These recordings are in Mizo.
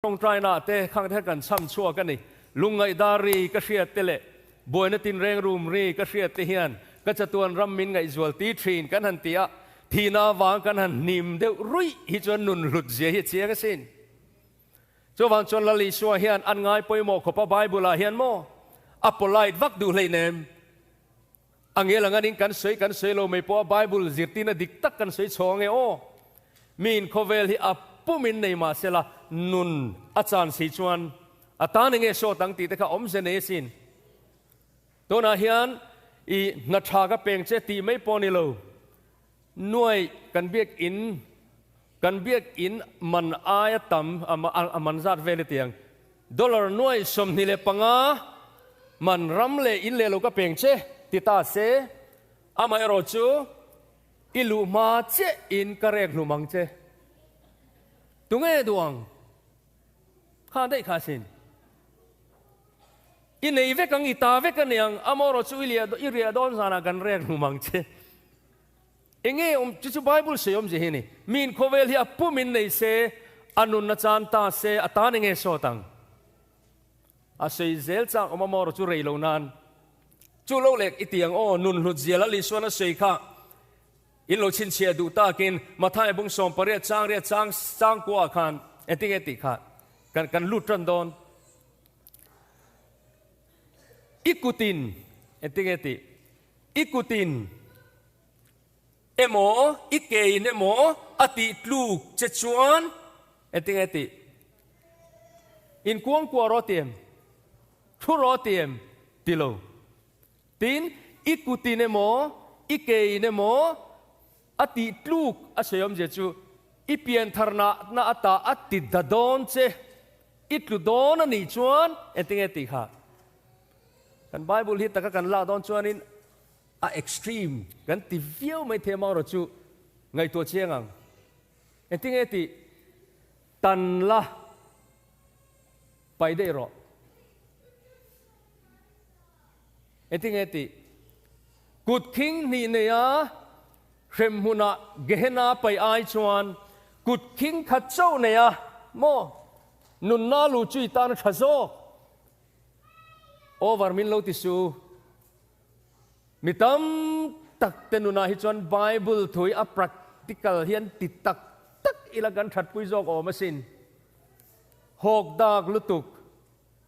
Tawngtaina te khang te kan chham chhuak a ni. Lungngaih ri ka hriat te leh buaina tinreng rum ri ka hriat te hian ka chatuan ram min ngaihzual ti thin kan han ti a, thihna avang kan han hnim deuh ruih hi chuan nun hlut zia hi a chiang asin. Chuvang chuan Lal Isua hian an ngai pawimawh khawp a Bible ah hian maw a polite vak duh hleinem. A ngel ang anin kan sawi kan sawi lo mai pawh a Bible zirtirna dik tak kan sawi chho ange aw. Miin khawvel hi a pumin nei mah sela nun a chan si chuan a tan enge sawt ang tih te kha awmze nei asin. Tunah hian i hna tha ka peng che tih mai pawh ni lo. Nuai kan biak in kan biak in man aia tam a man zat vel hetiang dollar nuai 25 man ram leh in leh lo ka peng che ti ta se amaherawh chu i luh hma chiah in ka rek hlum ang che. Tunge duh ang? Kha daih kha sin. I nei vek ang, i ta vek a niang, amaherawh chu i liah i riah dawn zanah kan rek hlum ang che. Enge awm, chu chu Bible sawi awmzia hi a ni. Miin khawvel hi a pumin nei se, a nunna chan ta se, a tan enge sawt ang? A sawi zel chak awm amaherawh chu rei lo nan. Chu lo lek i ti ang aw, nun hlut zia Lal Isuan a sawi kha in lo chhinchhiah duh takin Matthai bung 18 chang riat chang chang kuaah khan engtinge tih kha kan kan lut tan dawn. I kutin, engtinge tih? I kutin emaw, i kein emaw a tih tluk che chuan engtinge tih? Inkuangkuah rawh ti em? Thu rawh ti em? Ti lo. Tin, i kutin emaw, i kein emaw a tih tluk a sawi awmzia chu i piantharna na ata a ti da dawn che, i tlu dawn a nih chuan engtinge tih kha? Kan Bible hi taka kan lak dawn chuanin a extreme kan ti viau mai thei amaherawh chu ngaihtuah chiang ang. Engtinge tih? Tan la pai daih rawh. Engtinge tih? Kut khing hnih neia hrem hmunah Gehenna pai ai chuan kut khing khat chauh neia maw nunna lu chu i tan a tha zawk. Over min lo ti su. Mi tam tak te nunah hi chuan Bible thui a practical hian ti tak tak ila kan thatpui zawk awm asin. Hawk dak lutuk,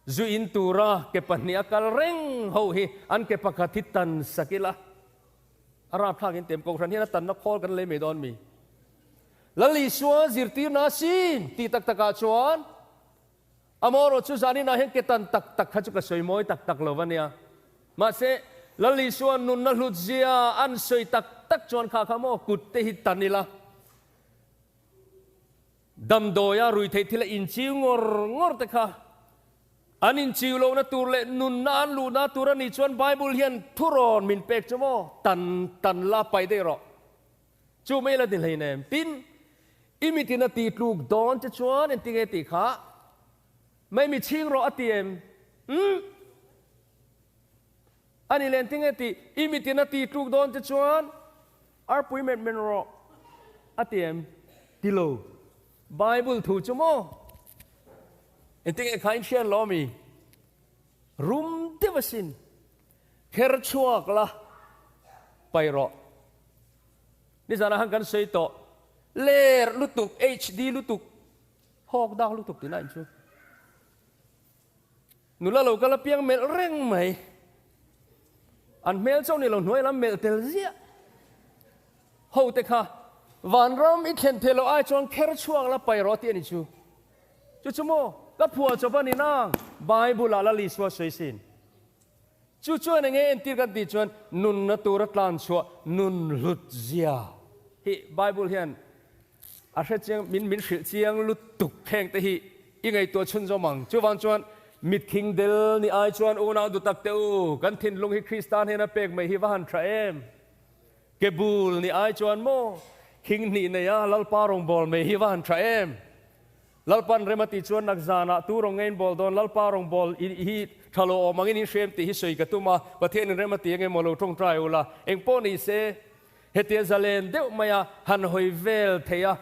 zu in tura ke pahnih a kal reng ho hi an ke pakhat hi tan sak ila. A rapthlak in tem kohhran hian a tanna khawl kan lei mai dawn mi. Lal Isua zirtirna asin tih tak takah chuan Amaherawh chu zaninah hian ke tan tak tak kha chu ka sawi mawi tak tak lo va nia. Mahse, Lal Isua nunna hlut zia an sawi tak tak chuan kha kha maw kut te hi tan ila. Damdawia rui theih thila inchiu ngawr ngawr te kha an inchiu lohna tur leh nunna an luhna tur a nih chuan Bible hian thurawn min pek chu maw tan tan la pai daih rawh. Chu mai la ti hleinem. Tin, i mitin a ti tluk dawn che chuan engtinge tih kha mai mi chhing rawh a ti em? Umm. A ni leh engtinge tih i mitin a ti tluk dawn che chuan arpui men men rawh a ti em? Ti lo. Bible thu chu maw? Engtinge kha in hriat lo ami? Rum deuh asin. Kher chhuak la, pai rawh. Nizanah khan kan sawi tawh, ler lutuk, HD lutuk, hawk dak lutuk tih lain chu. Nula lo kal apiang melh reng mai. An hmel chauh ni lo hnuai lam melh tel ziah. Ho te kha, vanram i thlen theih loh ai chuan kher chhuak la pai rawh tih a ni chu. Chu chu maw, ka phuah chawp a ni nang, Bible ah Lal Isua sawi sin. Chu chuan enge entir kan tih chuan nunna tura tlan chhuah nun hlut zia hi Bible hian a hre chiang, min min hrilh chiang lutuk heng te hi i ngaihtuah chhunzawm ang. Chuvang chuan mitkhing del ni ai chuan unau dutak te u, kan thinlung hi Krista hnena pek mai hi va han tha em? Ke bul ni ai chuan maw khing hnih neia Lalpa rawngbâwl mai hi va han tha em? Lalpan rem a tih chuan nak zanah tu rawn ngein bawl dawn Lalpa rawngbâwl hi tha lo awm angin in hrem tih hi sawi ka tum a, Pathianin rem a ti eng emaw lo tawngtai ula, engpawh ni se hetia zalen deuh maia han hawi vel thei a,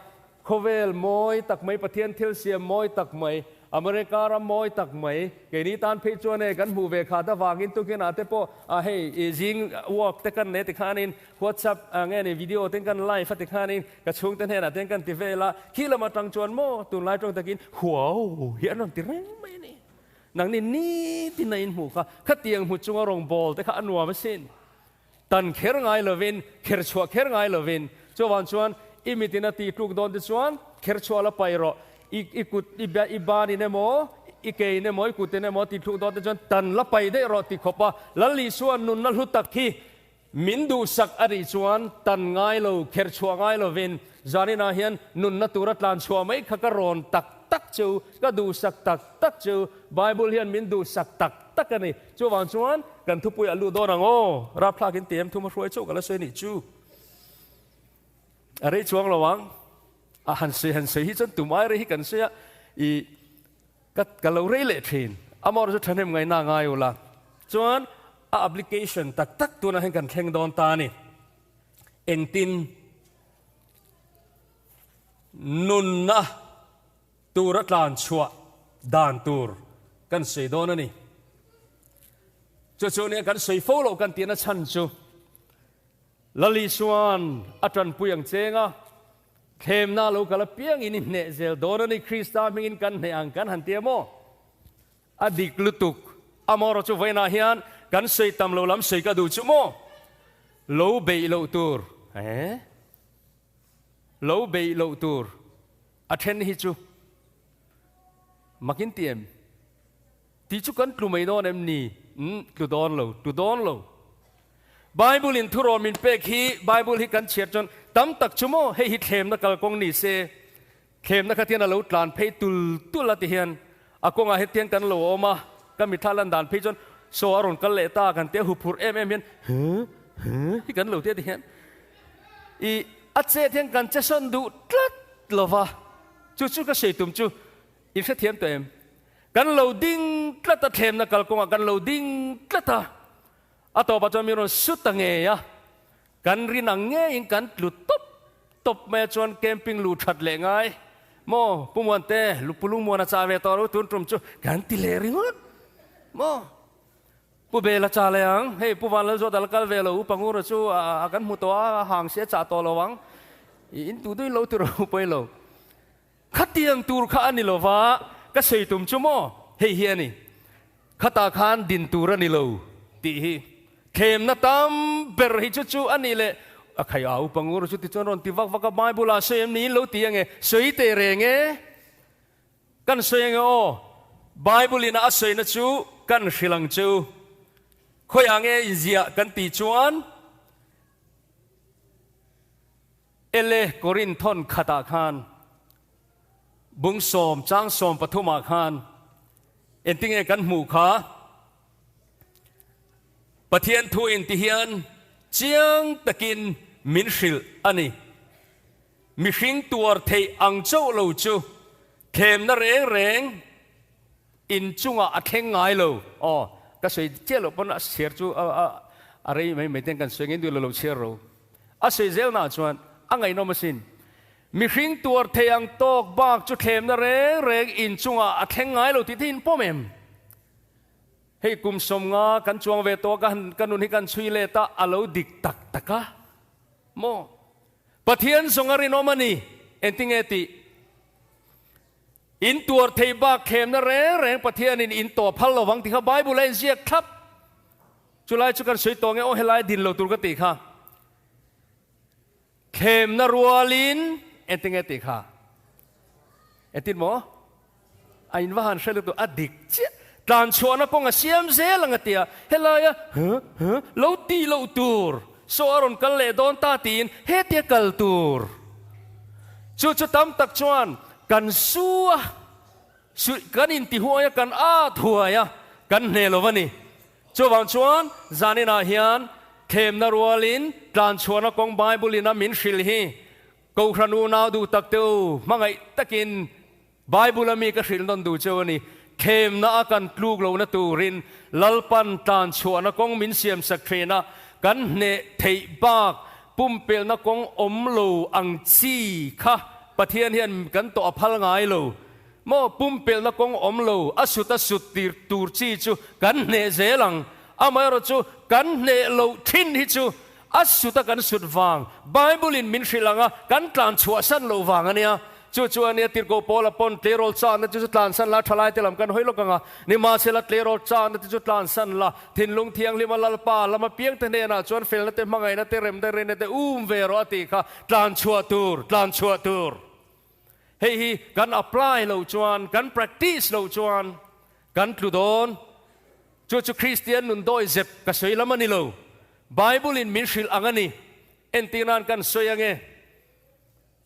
khawvel mawi tak mai, Pathian thil siam mawi tak mai. America ram mawi tak mai, keini tan phei chuan e kan hmuh ve khat avangin tukinah te pawh a hei i zing walk te kan nei tikhanin WhatsApp nge ni video ten kan live a tikhanin ka chhungte hnenah ten kan ti vel a, khi lam atang chuan maw tunlai tawng takin huau hi an rawn ti reng mai a ni. Nangni nitin a inhmuh kha khatiang hmu chunga rawngbâwl te kha a nuam asin. Tan kher ngai lovin, kher chhuah kher ngai lovin. Chuvang chuan i mitin a tih tluk dawn te chuan kher chhuah la paih rawh. I i kut i i banin emaw, i kein emaw, i kutin emaw a tih tluk dawn te chuan tan la paih daih rawh ti khawp a Lal Isua nunna hlu tak hi min duhsak a nih chuan tan ngai lo, kher chhuah ngai lovin zaninah hian nunna tura tlan chhuah mai kha ka rawn tak tak chu, ka duhsak tak tak chu. Bible hian min duhsak tak tak a ni. Chuvang chuan kan thupui a lut dawn ang aw, rapthlak in ti em thum a hruai chauh ka la sawi nih chu. A rei chuang lo ang, a han sawi han sawi hi chuan tum ai rei hi kan sawi a, i ka ka lo rei leh thin. Amaherawhchu chu thahnem ngaihna a ngai ula. Chuan a application tak tak tunah hian kan thleng dawn ta a ni. Engtin nunna Tur a tlan chhuah dan tur kan sawi dawn a ni. Chu chu nia kan sawi fo loh kan tihna chhan chu Lali chuan a tanpui ang cheng a, thlemna lo kal apiangin i hneh zel dawn a ni, Krista hmingin kan hneh ang kan han ti a maw? A dik lutuk. Amaherawh chu vawiinah hian kan sawi tam lo lam sawi ka duh chu maw? Lo beih loh tur. Eh? Lo beih loh tur a then hi chu makin ti em? Tih chu kan tlu mai dawn em ni? Umm, tlu dawn lo, tlu dawn lo. Bible in thurawn min pek hi, Bible hi kan chhiar chuan tam tak chu maw hei hi thlemna kalkawng ni se, thlemna kha tian a lo tlan phei tul tul a ti hian a kawngah hetiang kan lo awm a, ka mitthla lan dan phei chuan saw a rawn kal leh ta kan tia huphurh em em hian huh huh hi kan lo tia ti hian I a chet hian kan che sawn duh tlat lo va, chu chu ka sawi tum chu in hrethiam tawh em? Kan lo ding tlat a, thlemna kalkawngah kan lo ding tlat a, a tawpah chuan min rawn su ta ngei a, kan rin ang ngeiin kan tlu tawp tawp mai a chuan camping luh that leh ngai maw Pu Muante, Pu Lungmuana chah ve tawh lo tun tum chu kan ti leh ringawt maw? Pu Bela cha leh ang, hei Pu Vanlalzuata la kal ve lo, Upa Ngura chu a kan hmu tawh a, a hang si a chah tawh lo ang, i in tu duin lo ti rawh pawi lo. Khatiang tur kha a ni lo va, ka sawi tum chu maw, hei hi a ni. Khatah khan din tur a ni lo tih hi. Thlemna tam ber hi chu chu a nih leh, a khai a Upa Ngura chu tichuan rawn ti vak vak a, Bible ah sawi em niin lo ti ange, sawi teh reng e. Kan sawi ange aw, Bible in a a sawina chu kan hrilh ang che u. Khawiah nge inziah kan tih chuan Ele Korinthon khatah khan bung sawm chang sawm pathumah khan engtinge kan hmuh kha Pathian thu in ti hian chiang takin min hrilh a ni. Mihring tuar theih ang chauh lo chu thlemna reng reng in chungah a thleng ngai lo. Aw, ka sawi chiah loh pawn a chhiar chu a rei mai mai ten kan sawi ngei duh lo lo chhiar ro. A sawi zelnaah chuan a ngaihnawm asin. Mihring tuar theih ang tawk bak chu thlemna reng reng in chungah a thleng ngai lo tih te in pawm em? Hei kum 50 kan chuang ve tawh a, ka nun hi kan chhui let a, a lo dik tak tak a maw? Pathian zawng a rinawm a ni, engtinge tih? In tuar thei bak thlemna reng reng Pathianin in tawh phal lo vang tih kha Bible a inziak thlap. Chulai chu kan sawi tawh nge aw helai din lo tur ka tih kha. Thlemna rualin engtinge tih kha? Engtin maw? A in va han hre lutuk a dik chiah. Tlan chhuahna kawng a siam zel ang a ti a, helaia huh huh lo tih loh tur, saw a rawn kal leh dawn ta tiin hetia kal tur. Chu chu tam tak chuan kan su a, suih kan intihuai a, kan at huai a, kan hne lo va ni. Chuvang chuan zaninah hian thlemna rualin tlan chhuahna kawng Bible in a min hrilh hi Kohhran unau duh tak te u, hmangaih takin Bible a mi ka hrilh nawn duh cheu a ni. Thlemna a kan tluk lohna turin Lalpan tlan chhuahna kawng min siam sak thin a, kan hneh theih bak pumpelhna kawng awm lo ang chi kha Pathian hian kan tawh a phal ngai lo. Maw pumpelhna kawng awm lo a sut a sut tir tur chi chu kan hneh zel ang. Amaherawhchu kan hneh loh thin hi chu a sut a kan sut vang, Bible in min hrilh ang a, kan tlan chhuahsan loh vang a nia. Chu chu a nia Tirhkoh Paula pawn tleirawl chakna te chu tlansan la, thalai te lam kan hawi lawk ang a, nimahsela tleirawl chakna te chu tlansan la, thinlung thianghlima Lalpa lama piangte hnenah chuan felna te hmangaihna te remna rinna te um ve rawh a tih kha tlan chhuah tur, tlan chhuah tur. Hei hi kan apply loh chuan, kan practice loh chuan kan tlu dawn. Chu chu Kristian nun dawi zep ka sawi lam a ni lo. Bible in min hrilh ang a ni. Entir nan kan sawi ange,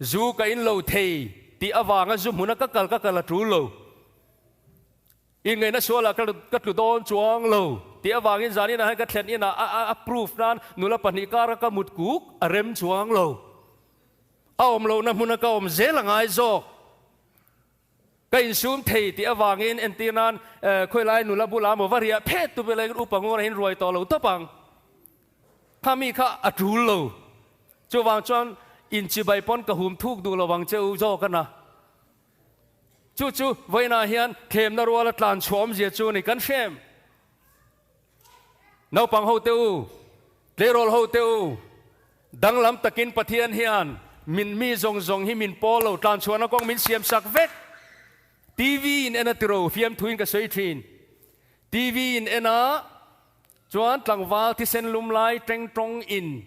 Zu ka in lo thei tih avanga zu hmuna ka kal ka kal a tul lo. Inngaihna sualah ka ka tlu dawn chuang lo tih avangin zaninah hian ka thlen inah a a proof nan nula pahnih kara ka mut kuk a rem chuang lo. A awm lohna hmuna ka awm zel a ngai zawk. Ka insum thei tih avangin entir nan khawilai nula bulah maw va riah phet tu bela in upa ngawrah in ruai tawh lo tawp ang. Kha mi kha a tul lo. Chuvang chuan inchibai pawn ka hum thuk duh lo ang che u zawk a na. Chu chu vawiinah hian thlemna ruala tlan chhuah awmzia chu ni kan hrem. Naupang ho te u, tleirawl ho te u, danglam takin Pathian hian min mi zawng zawng hi min pawl lo, tlan chhuahna kawng min siam sak vek. TV in en a tiro, fiamthuin ka sawi thin. TV in en a chuan tlangval thisen lum lai teng tawng in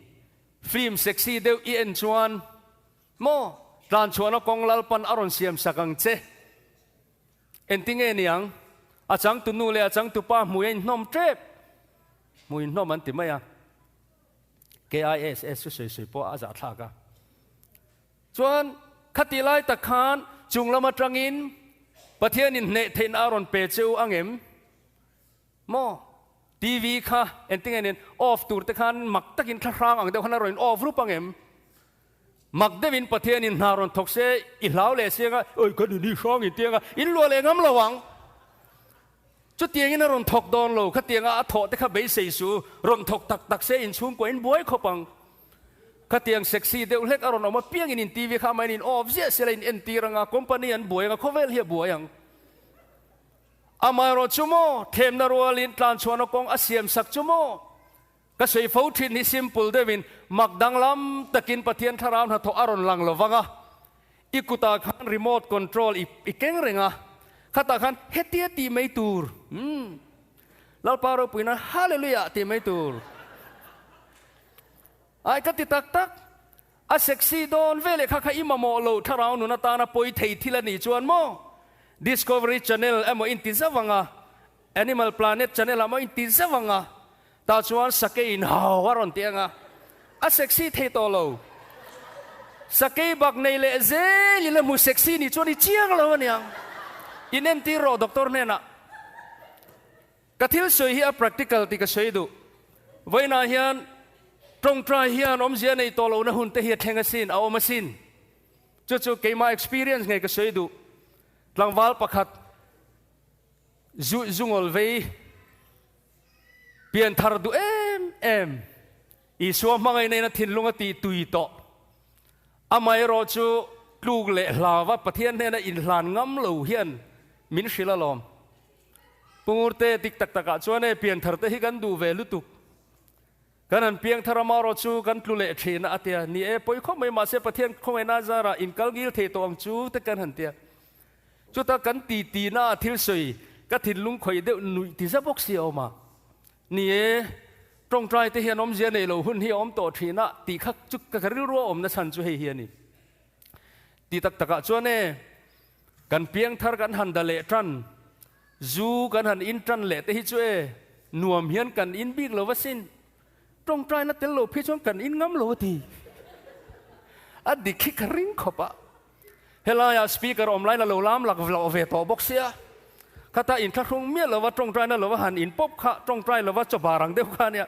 film sexy deuh i en chuan maw tlan chhuahna kawng Lalpan a rawn siam sak ang che. Engtinge niang? A changtu nu leh a changtu pa hmui a inhnawm tep. Hmui inhnawm an ti mai a. KISS chu sawi sawi pawh a zahthlak a. Chuan khati lai tak khan chung lam atangin Pathianin hneh theihna a rawn pe che u angem? Maw? TV kha engtinge nen off tur te khan mak takin thlahrang ang deuh khan a rawn in off rup angem? Mak deuhin Pathianin hna rawn thawk se i hlau leh si anga, Oi ka nuni hrang in tianga in luah leh ngam lo ang. Chutiangin a rawn thawk dawn lo, khatianga a thawh te kha beisei su, rawn thawk tak tak se inchhungkua in buai khawp ang. Khatiang sexy deuh hlek a rawn awm apiangin in TV kha amahin in off ziah sela in entir anga, company an buai anga, khawvel hi a buai ang. Amaherawh chu maw, thlemna rualin tlanchhuahna kawng a siamsak chu maw? Ka sawi fo thin hi simple deuhin mak danglam takin Pathian thlarau hnathawh a rawn lang lo vang a, i kutah khan remote control i i keng reng a, khatah khan hetia tih mai tur, umm Lalpa ropuina Hallelujah tih mai tur. Ai ka ti tak tak, a sexy dawn veleh kha kha i mamawh lo thlarau nun atana pawi thei thil a nih chuan maw Discovery Channel emaw inti zauh ang a, Animal Planet channel ah maw inti zauh ang a, tah chuan sakei in hau a rawn ti ang a, a sexy thei tawh lo. Sakei bak nei leh zel in a hmu sexy nih chuan i chiang lo aniang. In entir rawh doctor hnenah. Ka thil sawi hi a practical tih ka sawi duh. Vawiinah hian tawngtai hian awmzia nei tawh lohna hun te hi a thleng asin, a awm asin. Chu chu keimah experience ngei ka sawi duh. Tlangval pakhat Zu zungawl vei pian thar duh em em Isua hmangaihna in a thinlung a tih tui tawh. Amaherawh chu tluk leh hlauva Pathian hnena inhlan ngam lo hian min hrilh alawm. Pu Ngurte dik tak takah chuan e pian thar te hi kan duh ve lutuk. Kan han piang thar amaherawh chu kan tlu leh thin a a tia. Ni e pawi khawp mai mahse Pathian khawngaihna zarah inkal ngil thei tawh ang chu te kan han tia. Chuta kan ti ti na thil sawi ka thinlung khawih deuh nuih ti za bawk si a awm a. Ni e, tawngtai te hian awmzia nei lo hun hi a awm tawh thin a tih kha chu ka rilru a awmna chhan chu hei hi a ni. Ti tak takah chuan e, kan piangthar kan han da leh tan, zu kan han in tan leh te hi chu e, nuam hian kan in bik lo va sin. Tawngtaina tel lo phei chuan kan in ngam lo a ti. A dik hi ka ring khawp a. Helaiah speaker awm lain a lo lam lak loh ve tawh bawk sia, khata inthlahrung miah lova tawngtaina lova han inpawp kha tawngtai lova chaw bar ang deuh kha ania.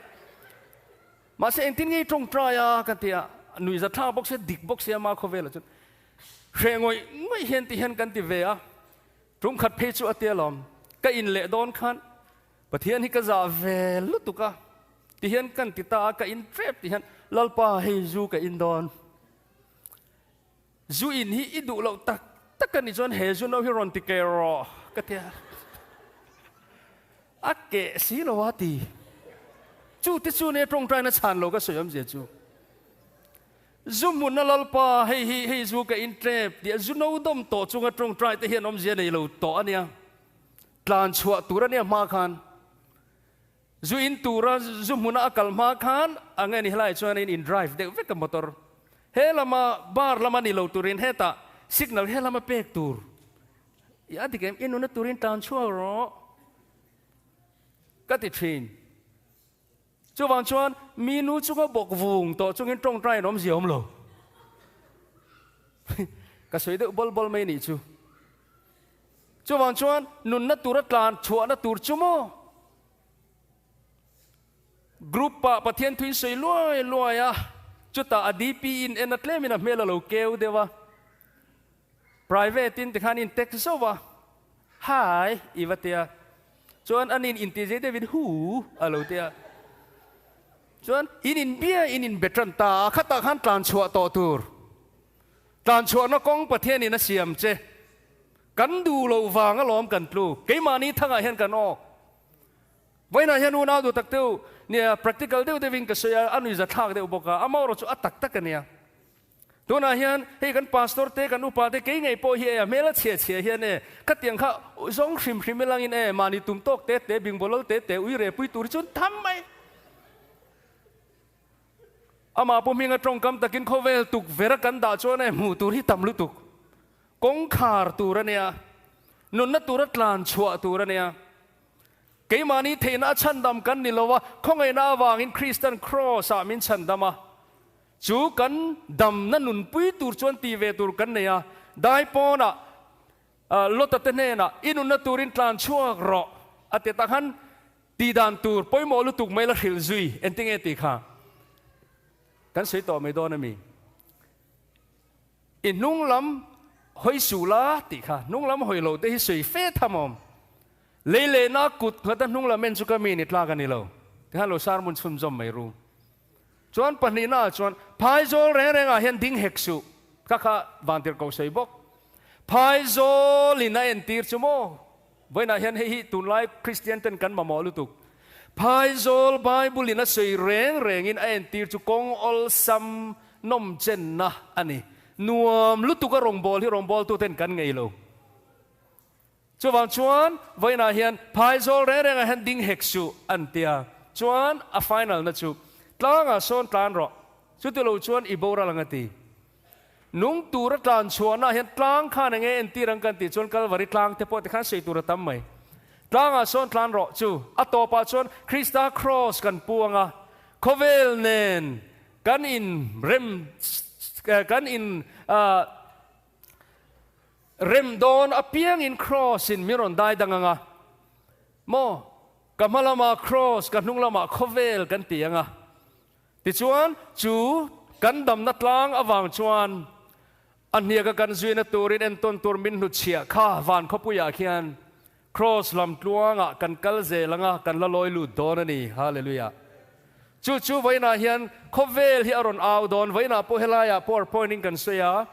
Mahse engtin nge i tawngtai a ka ti a, nuihza thlak bawk sia, dik bawk sia ma khawvelah chuan hreh ngawih ngawih hian ti hian kan ti ve a, tum khat phei chu a tia lawm, ka in leh dawn khan Pathian hi ka zah ve lutuk a ti hian kan ti ta a, ka in tep ti hian Lalpa hei zu ka in dawn. Zu in hi i duh loh tak tak tak a nih chuan he zu no hi rawn ti keh rawh ka ti a, a keh si lo a ti. Chu te chu nia tawngtaina chhan lo ka sawi awmzia chu. Zu hmunna Lalpa hei hi hei zu ka in tep tih a zu no dawm tawh chunga tawngtai te hian awmzia nei lo tawh a nia. Tlan chhuah tur a nia hma khan. Zu in tura zu hmuna a kal hma khan a nge ni helaiah chuan in in drive deuh vek a motor. He lama bar lama ni lo turin hetah signal he lama pek tur. I a dik em? I nuna turin tlan chhuak rawh ka ti thin. Chuvang chuan mi nu chunga bawk vung tawh chungin tawngtai an awmzia awm lo. Ka sawi deuh bawl bawl mai nih chu. Chuvang chuan nunna tura tlan chhuahna tur chu maw? Group ah Pathian thuin sawi luai luai a, chutah a DP in en a tlemin a hmel a lo keu deuh a. Private in tikhan in text zauh a, Hi i va tia. Chuan anin inti zei deuhin Hu a lo tia. Chuan in inbia in inbe tan ta a, khatah khan tlan chhuah tawh tur. Tlan chhuahna kawng Pathianin a siam che. Kan duh loh vang alawm kan tlu. Keimahni thangah hian kan awk. Vawiinah hian unau duh tak deuh nia practical deuh deuhin ka sawi a, a nuihza thlak deuh bawk a, amaherawh chu a tak tak a nia. Tunah hian hei kan pastor te, kan upa te kei ngei pawh hi e a hmel a chhia chhia hian e khatiang kha zawng hrim hrim ilangin e mahni tum tawk te te bingbawlol te te uire pui tur hi chuan tham mai. Amah pawh hminga tawngkam takin khawvel tukverh a kan dah chuan e hmuh tur hi tam lutuk. Kawngkhar tur a nia, nunna tura tlan chhuah tur a nia. Keimahni theihna a chhandam kan ni lo a, khawngaihna avangin Kristan Kraws-ah min chhandam a. Chu kan damna nunpui tur chuan ti ve tur kan nei a, dai pawnah Lota te hnenah i nunna turin tlan chhuak rawh a ti tak han Tih dan tur pawimawh lutuk mai la hrilh zui engtinge tih kha kan sawi tawh mai dawn a mi? I hnung lam hawi suh la tih kha hnung lam hawi lo te hi sawi fe tham awm. Lei lehna kut nghata hnung lam en chu ka mi ni tlak a ni lo. Tikhan lo sermon chhunzawm mai ru. Chuan pahnihna ah chuan Phaizawl reng reng ah hian ding hek suh ka kha vantirhkoh sawi bawk. Phaizawl in a entir chu maw? Vawiinah hian hei hi tunlai Kristian ten kan mamawh lutuk. Phaizawl Bible in a sawi reng rengin a entir chu kawng awlsam nawm chenna a ni. Nuam lutuk a rawngbâwl hi rawngbâwltu ten kan ngei lo. Chuvang chuan vawiinah hian Phaizawl reng rengah hian ding hek suh an tia. Chuan a final na chu tlangah sawn tlan rawh, chuti lo chuan i boral ang a ti. Nung tura tlan chhuahnaah hian tlang khan enge entir ang kan tih chuan Kalvari tlang te pawh tikhan sawi tur a tam mai. Tlangah sawn tlan rawh chu a tawpah chuan Krista Kraws kan pu ang a, khawvel nen kan in rem kan in rem dawn apiangin Kraws in min rawn dai dang ang a, maw ka hma lamah Kraws ka hnung lamah khawvel kan ti ang a. Tichuan, chu kan damna tlang avang chuan a hniaka kan zuina turin entawn tur min hnutchhiah kha van khawpuiah khian Kraws lam tluangah kan kal zel anga kan la lawi lut dawn a ni. Hallelujah! Chu chu vawiinah hian khawvel hi a rawn au dawn. Vawiinah pawh helaiah powerpoint in kan sawi a,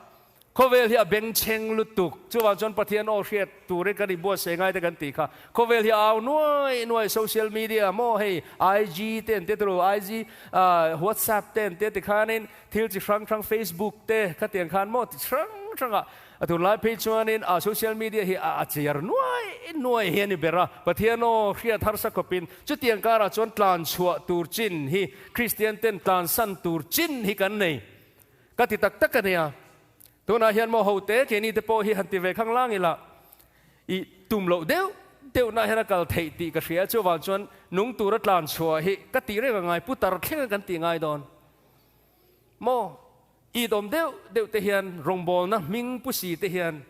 Khawvel hi a bengchheng lutuk. Chuvang chuan Pathian aw hriat turin kan inbuatsaih ngai te kan tih kha. Khawvel hi a au nuai nuai social media maw hei IG te an tia turu IG WhatsApp te an tia tikhanin thil chi hrang hrang Facebook te khatiang khan maw ti hrang hrangah a tunlai phei chuanin a social media hi a chiar nuai nuai hi a ni ber a. Pathian aw hriat harsa khawpin chutiang karah chuan tlan chhuah tur chin hi Kristian ten tlansan tur chin hi kan nei. Ka ti tak tak a nia. Tunah hian maw hote keini te pawh hi han ti ve khang lang ila i tum loh deuh deuh nah hian a kal theih tih ka hria. Chuvang chuan nung tura tlan chhuah hi ka tih reng a ngai, pu tar thleng a kan tih ngai dawn. Maw it awm deuh deuh te hian rawngbawlna hming pu si te hian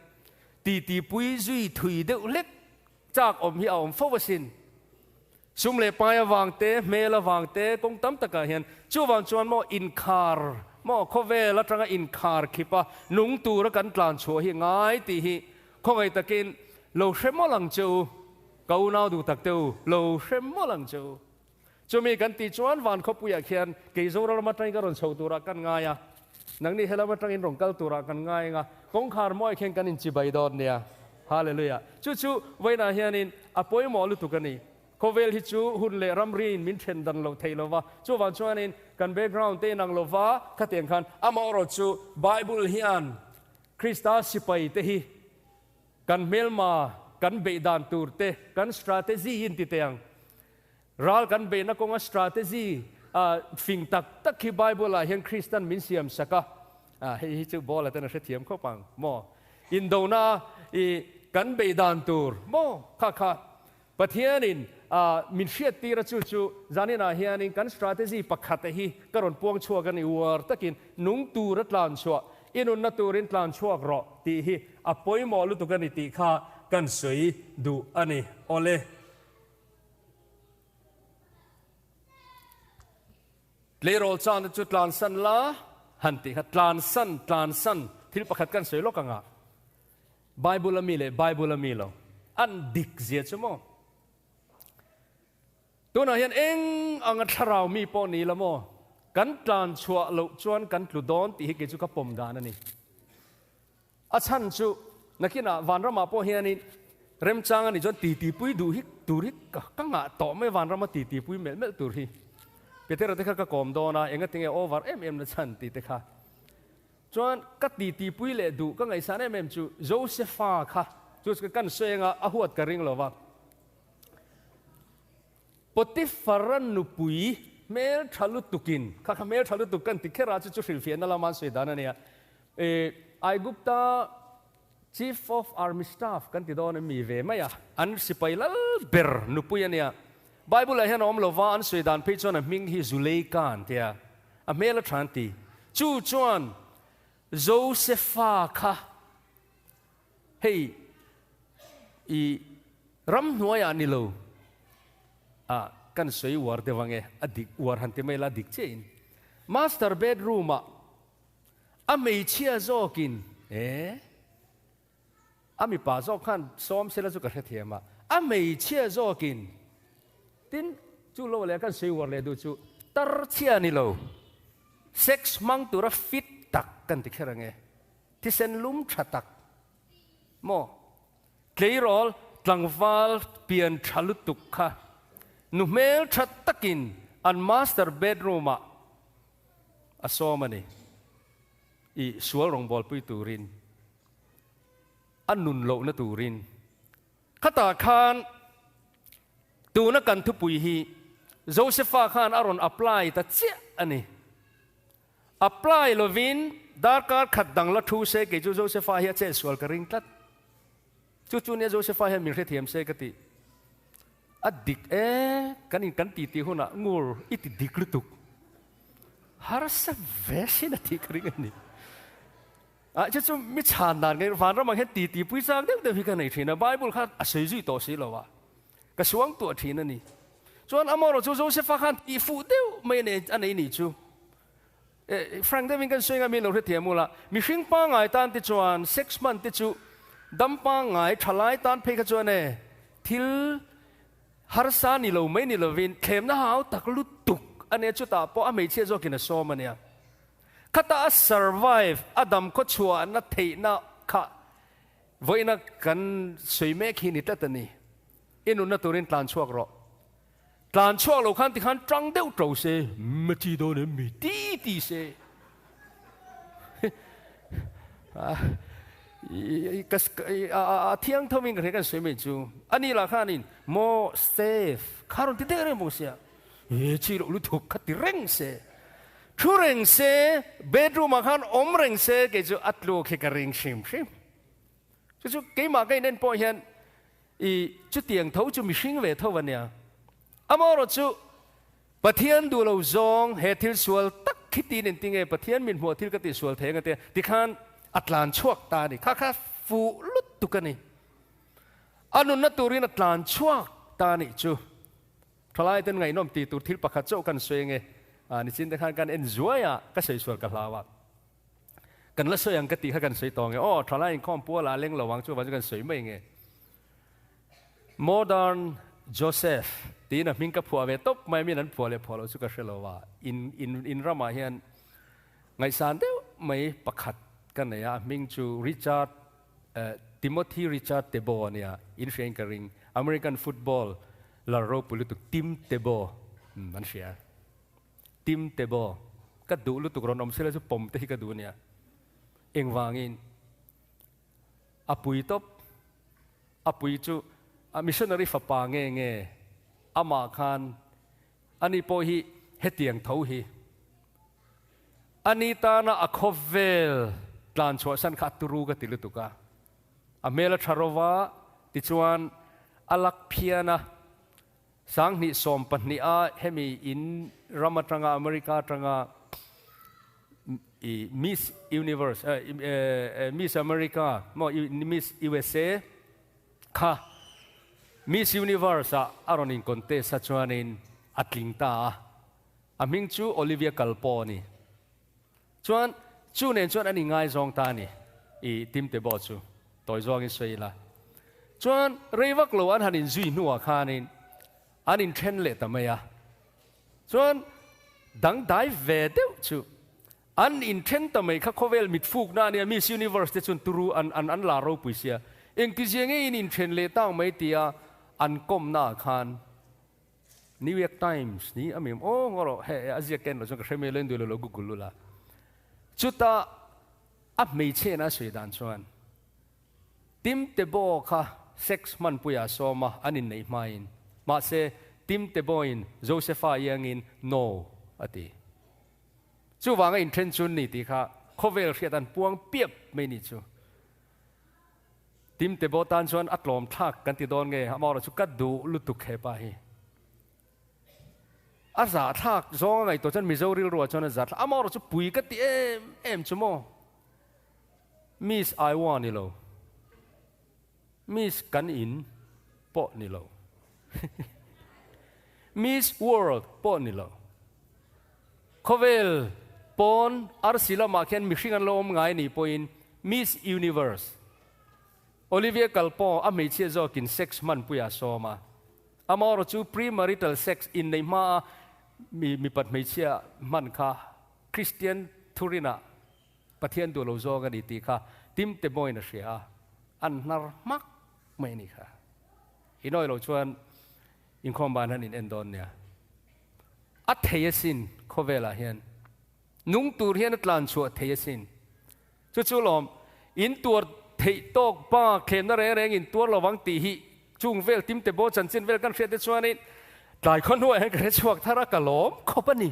titi pui zui thui deuh hlek chak awm hi a awm fo asin. Sum leh pai avang te, hmel avang te, kawng tam takah hian chuvang chuan maw inkhar maw khawvel atanga inkhar khip a nung tura kan tlan chhuah hi ngai tih hi khawngaih takin lo hre mawlh ang che u, ka unau duh tak te u, lo hre mawlh ang che u. Chumi kan tih chuan van khawpuiah khian kei Zoram atangin ka rawn chho turah kan ngai a, nangni helam atangin rawn kal turah kan ngai ang a. Kawngkhar mawi khen kan inchibai dawn nia. Hallelujah. Chu chu vawiinah hianin a pawimawh lutuk a ni. Khawvel hi chu hun leh ramriin min then dan loh theih lova, chuvang chuanin kan background te inang lova khatiang khan amaherawh chu Bible hian Krista sipai te hi kan hmelma kan beih dan tur te, kan strategy in ti teh ang. Ral kan beihna kawnga strategy fing tak tak hi Bible ah hian Kristan min siam sak a, hei hi chu Bawla ten a hrethiam khawp ang maw? Indona i kan beih dan tur maw? Kha kha Pathianin min hriattir a chu chu zaninah hianin kan strategy pakhat a hi ka rawn puang chhuak a ni uar takin nung tur a tlan chhuah i nunna turin tlan chhuak rawh tih hi a pawimawh lutuk a ni tih kha kan sawi duh a ni. Awle. Tleirawl chana chu tlansan la han tih kha tlansan tlansan thil pakhat kan sawi lawk anga Bible a mi leh Bible a mi lo an dik zia chu maw? Tunah hian eng anga thlarau mi pawh ni la maw kan tlan chhuah loh chuan kan tlu dawn tih hi kei chu ka pawm dan a ni. A chhan chu nakinah vanramah pawh hianin remchang a nih chuan titipui duh hi tur hi ka ngah tawh mai vanrama titipui melh melh tur hi. Petera te kha ka kawm dawn a, engatinge over em em na chhan tih te kha. Chuan ka titipui leh duh ka ngaihsan em em chu Josepha kha chu kan sawi anga a huat ka ring lo va. Potiphar-a nupui hmel tha lutukin, kha kha hmel tha lutuk kan ti kher a, chu chu hrilhfiahna lama an sawi dan a nia. Aigupta Chief of Army Staff kan ti dawn em mi ve mai a, an sipai lal ber nupui a nia. Bible-ah hian a awm lova, an sawi dan phei chuan a hming hi Zuleika an ti a, a hmel a tha an ti. Chu chuan Josepha kha hei i ramhnuaiah ni lo a, kan sawi uar deuh ange, a dik uar han ti mai la, a dik chiahin master bedroom-ah A hmeichhia zawkin e, a mipa zawk khan sawm sela chu ka hrethiam a, a hmeichhia zawkin tin chu lo leh kan sawi uar leh duh chu tar chhia ni lo, sex hmang tura fit tak kan ti kher ang e, thisen lum tha tak maw, tleirawl tlangval pian tha lutuk kha nu hmel tha takin an master bedroom ah A sawm a ni. I sual rawngbawlpui turin, a nun lohna turin. Khatah khan tuna kan thupui hi Josepha khan a rawn apply ta chiah a ni. Apply lovin darkar khat dang la thu se kei chu Josepha hi a chetsual ka ring tlat. Chu chu nia Josepha hian min hrethiam se ka ti. A dik e, kan in kan titi hunah ngur i ti dik lutuk. Harsa ve sin a tih ka ring a ni. Ah chu chu mi chhan dan nge vanram ang hian titi pui chang deuh deuh hi ka nei thin a, Bible kha a sawi zui tawh si lo a, ka suang tuah thin a ni. Chuan amaherawh chu Josepha khan tih fuh deuh mai a nei nih chu. Frank deuhin kan sawi nga mi lo hrethiam ula, mihring pangngai tan te chuan sex hman te chu dam pangngai thalai tan phei kha chuan e thil harsa ni lo mai ni lovin thlemna hau tak lutuk a nia, chutah pawh a hmeichhia zawkin a sawm a nia. Khata a survive a dam khaw chhuahna theihna kha vawiina kan sawi mek hi ni tlat a ni. I nunna turin tlan chhuak rawh. Tlan chhuak lo khan tikhan tang deuh to se, ma chi dawn em mi ti ti se. A thiang tho in ka hria kan sawi mai chu. Ani lah khanin maw safe kha rawn ti deuh reng bawk sia. E chi loh lutuk kha ti reng se. Thu reng se, bedroom ah khan awm reng se kei chu a tluk hi ka ring hrim hrim. Chu chu keimah ka in en pawh hian I chutiang tho chu mihring ve tho a nia. Amaherawh chu Pathian duh lo zawng he thil sual tak khi tiin engtin nge Pathian min hmuah thil ka tihsual thei ang a tia tikhan a tlan chhuak ta a ni. Kha kha fuh lutuk a ni. A nunna turin a tlan chhuak ta a nih chu. Thalai ten ngaihnawm tih tur thil pakhat chauh kan sawi ange. Nichin te khan kan en zuai a, ka sawi sual ka hlau a. Kan la sawi ang ka tih kha kan sawi tawh nge aw thalai inkhawm pual ah leng lo ang chuvang chu kan sawi mai nge. Modern Joseph tiin a hming ka phuah ve tawp mai min an phuah leh phuah loh chu ka hre lo a in in in ramah hian ngaihsan deuh mai pakhat. ka nei a, a hming chu Richard Timothy Richard Tebow a nia, in hria in ka ring. American football lar ropui lutuk Tim Tebow an hria. Tim Tebow ka duh lutuk rawn awm sela chu pawm te hi ka duh a nia. Engvangin a pui tawp, a pui chu a missionary fapa nge nge amah khan ani pawh hi hetiang tho hi ani tana a khawvel tlan chhuahsan kha a turu ka ti lutuk a, a hmel a tha rova tichuan a lak phian a, 2012 a hemi in ram atanga America atanga i Miss Universe Miss America maw Miss USA kha Miss Universe ah a rawn in contest a chuanin a tling ta a, a hming chu Olivia Culpo a ni. Chuan chu nen chuan an ingaizawng ta a ni i Tim Tebow chu tawi zawngin sawi ila. Chuan rei vak lo an han inzui hnuah khanin an inthen leh ta mai a. Chuan dangdai ve deuh chu an inthen ta mai kha khawvel mitfukna a nia, Miss Universe te chuan turu an an an la ropui sia, engtizia nge in inthen leh tang mai tia an kawmna ah khan New York Times ni a mim aw ngaw rawh he a ziak ken lo chuan ka hre mai lo in duh lo lo google lul a. Chuta a hmeichhena a sawi dan chuan Tim Tebow kha sex hmanpuiah a sawm a, an inneih hmain. Mahse, Tim Tebow-in Josepha iangin No a ti. Chuvanga inthen chun ni tih kha khawvel hriat an puang piap mai ni chu. Tim Tebow tan chuan a tlawm thlak kan ti dawn nge, amaherawhchu chu ka duh lutuk hepa hi. A zahthlak zawng a ngaihtuah chuan Mizo rilruah chuan a zahthlak, amaherawhchu chu pui ka ti em em chu maw. Miss Iowa ni lo, Miss kan in pawh ni lo, Miss World pawh ni lo. Khawvel pawn arsi lamah khian mihring an lo awm ngai nih pawhin Miss Universe Olivia Culpo a hmeichhia zawkin sex hmanpui a sawm a. Amaherawhchu chu pre-marital sex inneih hmaa mipat hmeichhia hman kha Kristian thurinah Pathian duh lo zawng a ni tih kha Tim Tebow-in a hria a, an hnar hmak mai a ni kha. Inawi lo chuan inkhawm ban han in en dawn nia. A thei asin khawvelah hian. Nung tur hian a tlan chhuah thei asin. Chu chu lawm, in tuar theih tawk pa thlenna reng reng in tuar lo vang tih hi chung vel Tim Tebow chanchin vel kan hriat te chuanin tlai khaw hnuaiah hian ka hre chhuak thar a, ka lawm khawp a ni.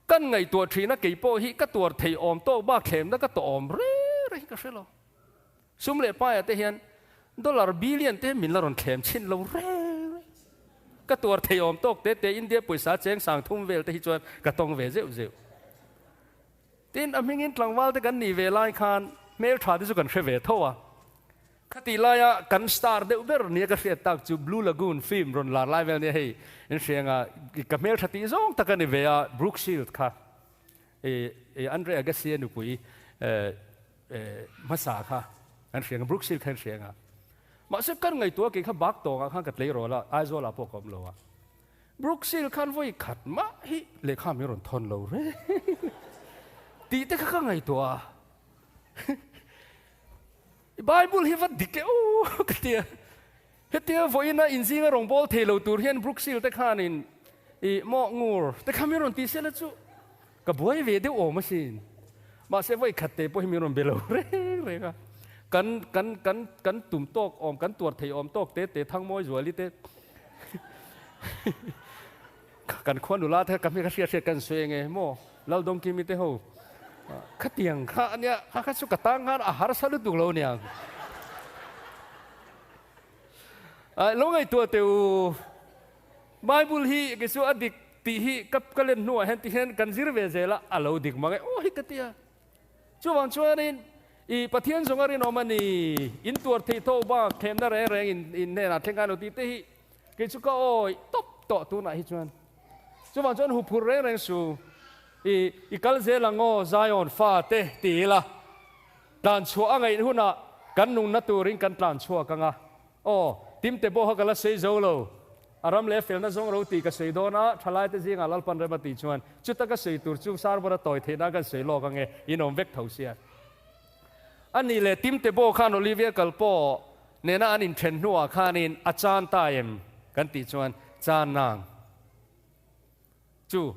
Kan ngaihtuah thin a, kei pawh hi ka tuar thei awm tawk bak thlemna ka tawh awm reng reng hi ka hre lo. Sum leh paiah te hian dollar billion te min la rawn thlem chhin lo reng reng. Ka tuar thei awm tawk te te India pawisa cheng sang thum vel te hi chuan ka tawng ve zeuh zeuh. Tin, a hmingin tlangval te kan nih ve lai khan hmeltha te chu kan hre ve tho a. Khatih laia kan star deuh ber nia ka hriat tak chu Blue Lagoon film rawn lar lai vel nia hei in hria anga ka hmeltha tih zawng tak a ni ve a, Brooke Shield kha i Andre Agassi a nupui hmasa kha an hria anga Brooke Shield kha an hria anga mahse kan ngaihtuah kei kha bak tawngah khan ka tleirawl a, Aizawl ah pawh ka awm lo a, Brooke Shield khan vawi khat mah hi lehkha min rawn thawn lo reng tih te kha ka ngaihtuah a. I Bible hi va dik e aw ka ti a. Hetia vawiina inzinga rawngbâwl thei lo tur hian Brookshire te khanin i maw ngur te kha min rawn ti sela chu ka buai ve deuh awm asin. Mahse vawi khat te pawh hi min rawn be lo reng reng a. Kan kan kan kan tum tawk awm kan tuar thei awm tawk te te Thangmawi Zuali te Kan khua nula te ka hming ka hriat hriat kan sawi enge maw Laldawngkimi te ho khatiang kha ania kha kha chu ka tang khan a harsa lutuk lo aniang. Lo ngaihtuah teh u Bible hi kei chu a dik tih hi ka ka len hnuah hian ti hian kan zir ve zel a a lo dik mang e aw hi ka ti a. Chuvang chuanin i Pathian zawng a rinawm a ni in tuar theih tawk bak thlemna reng reng in in hnenah thleng khan lo tih te hi Kei chu ka awi tawp tawh tunah hi chuan. Chuvang chuan huphurh reng reng su. I i kal zel ang aw Zion fa te ti ila. Tlan chhuah a ngaih hunah kan nungna turin kan tlan chhuak ang a. Aw, Timte pawh kha ka la sawi zo lo. A ram leh felna zawng ro tih ka sawi dawn a, thalaite zingah Lalpan rem a tih chuan chuta ka sawi tur chu Sarbawr a tawi theih nan kan sawi lawk ang e, in awm vek tho sia. A nih leh Tim Tebow khan Olivia Culpo nena an inthen hnuah khanin a chan ta em kan tih chuan chan nang chu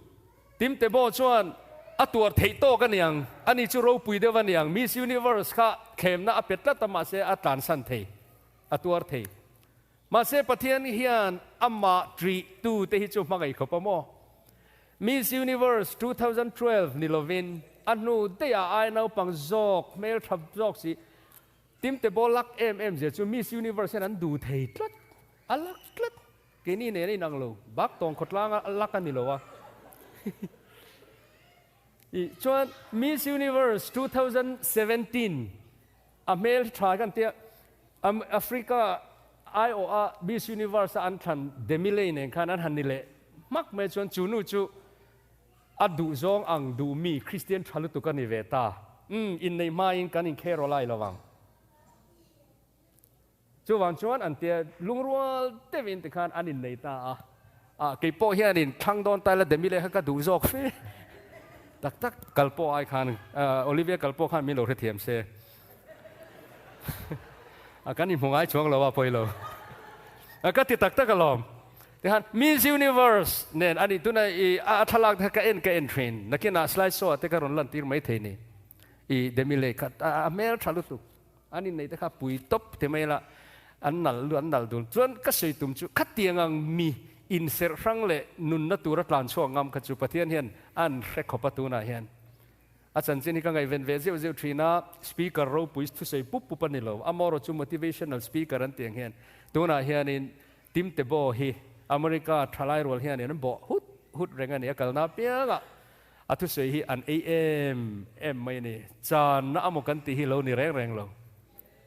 Tim Tebow chuan a tuar theih tawk a niang, ani chu ropui deuh a niang, Miss Universe kha thlemna a pe tlat a mahse a tlansan thei, a tuar thei. Mahse Pathian hian amah ṭih tute hi chu hmangaih khawp a maw? Miss Universe 2012 ni lovin a hnu daihah ai naupang zawk, hmelṭha zawk si, Tim Tebow lak em em zia chu Miss Universe hian an duh thei tlat, a lak tlat. Keini nen a inang lo, bak tawng khawtlanga a lak a ni lo a. Ih chuan Miss Universe 2017 a hmel tha kan tia, Africa aiawha Miss Universe a an thlan Demi Leigh nen khan an han ni leh hmak mai chuan chu nu chu a duhzawng ang duhmi Christian tha lutuk a ni ve ta. Umm inneih hmain kan inkhel rawh lai lo vang. Chuvang chuan an tia lungrual deuhin tikhan an innei ta a, ah kei pawh hianin thlang dawn ta ila Demi leh kha ka duh zawk fe tak tak kal pawh ai khan Olivia kal pawh khan min lo hrethiam se a kan inhmu ngai chuang lo a pawi lo ka ti tak tak alawm tikhan Miss Universe nen ani tuna i a thlalak te kha ka en ka en thin nakinah slide show ah te ka rawn lantir maithei ni i Demi leh kha a hmel tha lutuk. An inneih te kha pui tawp ti mai la, an nal an nal dun. Chuan ka sawi tum chu khatiang ang mi inserh hrang leh nunna tura tlan chhuak ngam kha chu Pathian hian a an hre khawp a tunah hian. A chanchin hi ka ngaihven ve zeuh zeuh thin a, speaker ropui thusawi pup pup a ni lo, amaherawh chu motivational speaker an tih ang hian tunah hianin Tim Tebow hi America thalai rual hianin an bawh hut hut reng a ni, a kalna apiangah a thusawi hi an ei em em mai a ni. Channa amaw kan tih hi lo ni reng reng lo.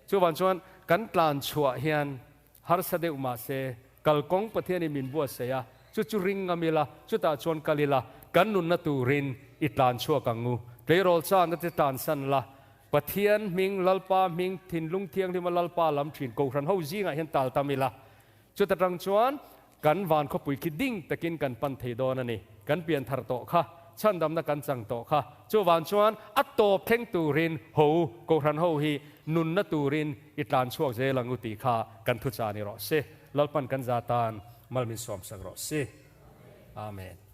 Chuvang chuan kan tlan chhuah hian harsa deuh mah se kalkawng Pathianin min buatsaih a, chu chu ring ngam ila, chutah chuan kal ila, kan nunna turin i tlan chhuak ang u. Tleirawl channa te tlansan la, Pathian hming, Lalpa hming, thinlung thianghlima Lalpa lam thin Kohhran ho zingah hian tal tam ila, chuta tang chuan kan van khawpui khi ding takin kan pan thei dawn a ni. Kan pian thar tawh kha, chhandamna kan chang tawh kha. Chuvang chuan a tawp thleng turin ho, Kohhran ho hi nunna turin i tlan chhuak zel ang u tih kha kan thuchah ni rawh se. Lalpan kan za tan mal min sawmsak rawh se. Amen.